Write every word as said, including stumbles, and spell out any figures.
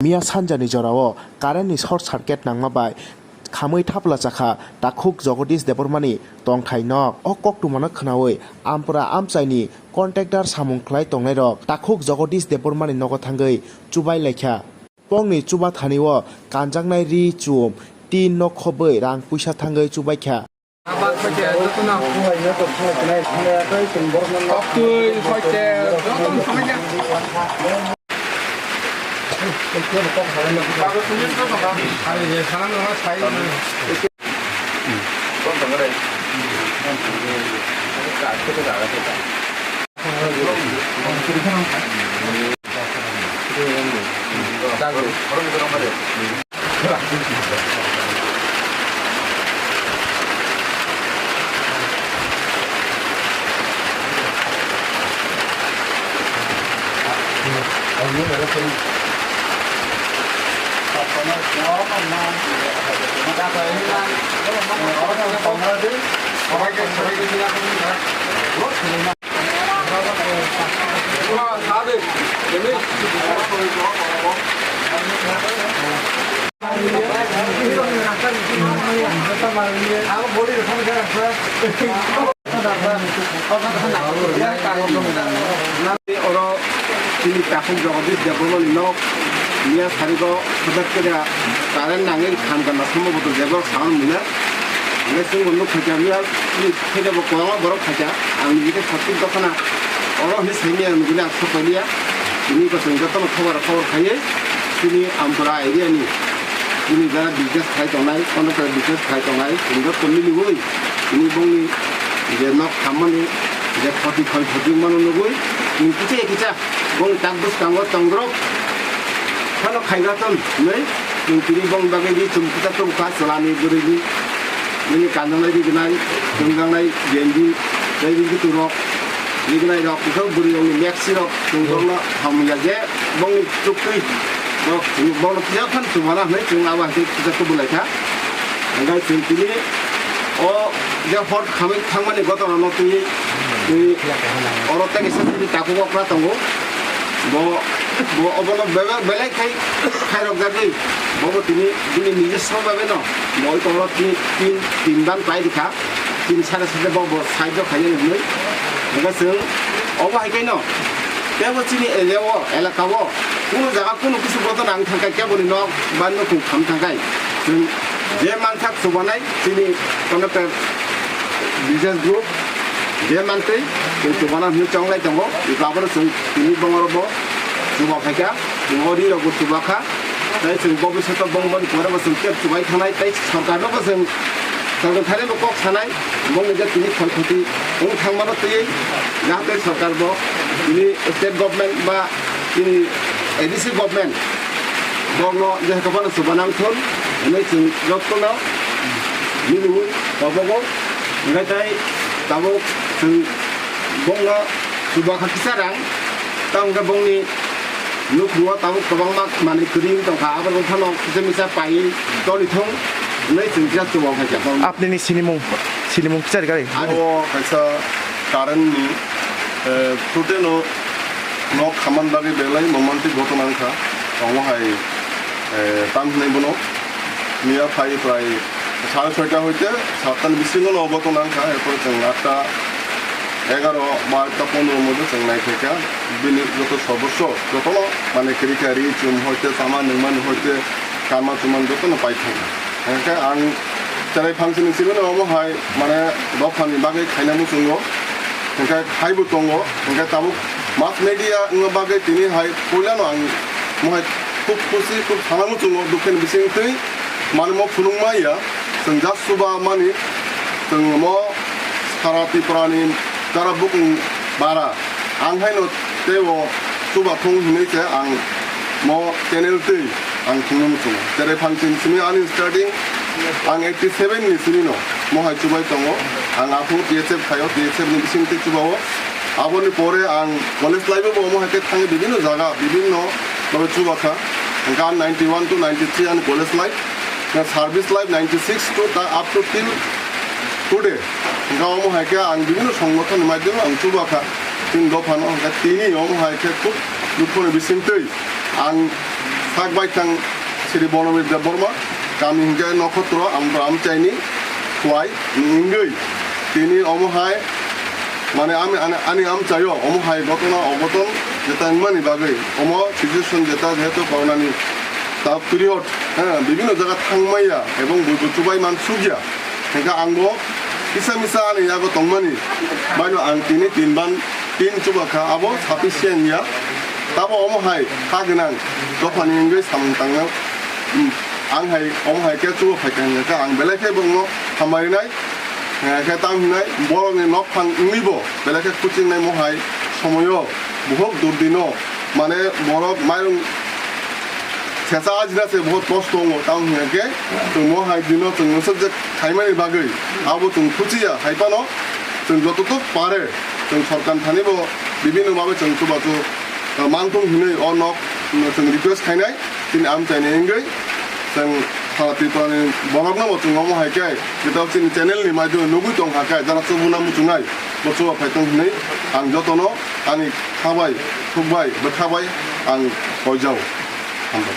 Miya sanjani jorao current ni short circuit nangma bai khamwi thapla chakha takhuk Jagadish Debbarmani tongthai nok. O koktwmano khwnawi Ampura amchaini contractor samung khlai tongnairok takhuk Jagadish Debbarmani nogo thangwi chubai laikha. Bongni chuba thani o kanjaknai ri chum tin nok khobwi rang puisa thangwi chubaikha. Oro chini takhuk Jagadish Debbarmani nok miya sarigo hwdwk khe da current nangwi khamkha na samboboto jebo saman mwnwi. Hwnkhe chwngbo nuk khaikha miya chini khaikha bo kwbangma borok khaikha. Ang nini khe satkhe dokhana oro hinwi saimanya nugwi ang sok pailiya. Tini bo chwng jotono khobor khobor khaiwi chini Ampura area ni chini jara business khai tongnai, contractor business khai tongnai, chwng joto miliwi tini bongni je nok khammani je khoti khoi khoti mano nugwi chwng kisa kisa bongni tak bwskango tongdorok phano khaina ton hinwi chwng tini bongni bagwi ri chum kisa tongkha chwlani bwrwini nini kanjaknai rignai, tongjaknai genji tei ri guturok rignai rok kisa bwrwi rokni meksi rok chwng borokno hamya je bongni chuktwi borok chwng borokno kisa phano chumana hinwi chwng abo hai khe kisa kubulaikha. Hwnkhe chwng tini o je hor khamwi thangmani gotorano twi, twi oro tei kaisa tini takhuk okra tongo. Bo, bo obono bebak belai khai khairokjagwi bobo tini bini nijoswo bhabeno bo oi tongro tin, tin, tin ban pai rikha. Tini sade sade bo, bo side o khainani hinwi. Hwnkhe chwng obo hai khe no teibo chini area o, elaka o kunu jaga kunu kisu bodol nang thangkha keboni nok ba nukhung kham thangkhai. Chwng je mansak chubanai chini contractor business group je mantwi chwng chubana hinwi chonglai tongo. Iko abono chwng tini bongoro bo chuba phaikha, chwng o ri rokbo chubakha. Tei chwng bobishoto bongmani pore bo chwng tei chubai thangnai tei sorkarno bo chwng, sorkar thani bo kok sanai bongni je tini khoi khoti wng thangmano twiwi jahate sorkar bo tini state government ba tini A D C government borokno je hakhwphano chuba nangthun hinwi chwng jotono miliwi kobogo. Hwnkhe tei tabuk chwng bongno chuba kha kisa rang, tamo hwnkhe bongni nukhungo tabuk kwbangma manwi kwrwi wng tongkha, abo wngphano kisa misa paiwi toni thung hinwi chwng kisa chuba phaikha. Apnini sinimung, sinimung kisa rwgari? Ani o kaisa current ni, eh, through no nok khaman bagwi belai momantik ghotona wngkha. Omo hai, eh, tam hinwi bono miya phai prai sare soita hoite satta ni bisingo no ghotona wngkha. Erpore chwng atta egaro ba atta pondro moddhe chwng naikhaikha. Bini joto sodosso jotono mane kwrwikha, ri chum hoite, chama nungmani hoite, kama chumani jotono paithakha. Hwnkhe ang cherai phansini simi no omo hai mane dophani bagwi khaina muchungo. Hwnkhe khaibo tongo. Hwnkhe tabuk mass media wngma bagwi tini hai puilano ang mohai khub khusi, khub sana muchungo, dukheni bisingtwi mane mo phunukma ya. Chwng just chuba mani, chwng mo sara Tripurani jara bukung bara. Ang haino teibo chuba thung hinwi se ang mo channel twi ang thungno muchungo. Cherai phansini simi ani starting ang eighty seven ni simi no mohai chubai tongo. Ang aphuru T S F khaio, T S F ni bisingtwi chubao. Aboni pore ang college life o bo omo hai khe thangwi bibinno jaga, bibinno bhabe chubakha. Hwnkhe ang ninety one to ninety three ani college life, service life ninety six to ta up to till today. Hwnkhe omo hai khe ang bibinno songothon ni maidhyame ang chubakha. Tin dophano hwnkhe tini omo hai khe khub dukhoni bisingtwi ang Thak bai thang Sri Bonobir Debbarma, kami hingke Nokhotro, Amra Amchaini, Khwai, ni hingwi. Tini omo hai, mane ami, ani, ani amchaio, omo hai gotona ogoton jeta wngmani bagwi, omo situation jeta jehetu corona ni ta period, ha, bibhinno jaga thangmaya ebong buibu chubai mansukya. Hingke ang bo kisa misa ani yago tongmani, baino ang tini tin ban tin chuba kha, abo sufficient ya. Tabo omo hai kha gwnang dophani wngwi samung tangna, um, ang hai omo hai khe chuba phaikha hingkhe ang belai khe bongno hambai rinai, eh, khe tam hinai borokni nok phang wngwibo belai khe kuching nai mo hai somoyo buhok durdino mane borok mairung Sesa ajina se bohot kosto wngo, tamo hwnka khe chwng mo hai dino chwng nwswk je khaimani bagwi abo chwng khuchiya, hai phano chwng jototok pare chwng sorkar thani bo bibhinno babe chwng chubachu, uh, mangthung hinwi o nok, uh, chwng request khainai, chini amchaini wngwi chwng sara Tripurani borokno bo chwng omo hai khe jeta chini channel ni maidagwi nugwi tong kha khe jara chubuna muchungnai bo chuba phai tong hinwi ang jotono ani khabai, khukbai, bwkhabai ang koijao. Hambai.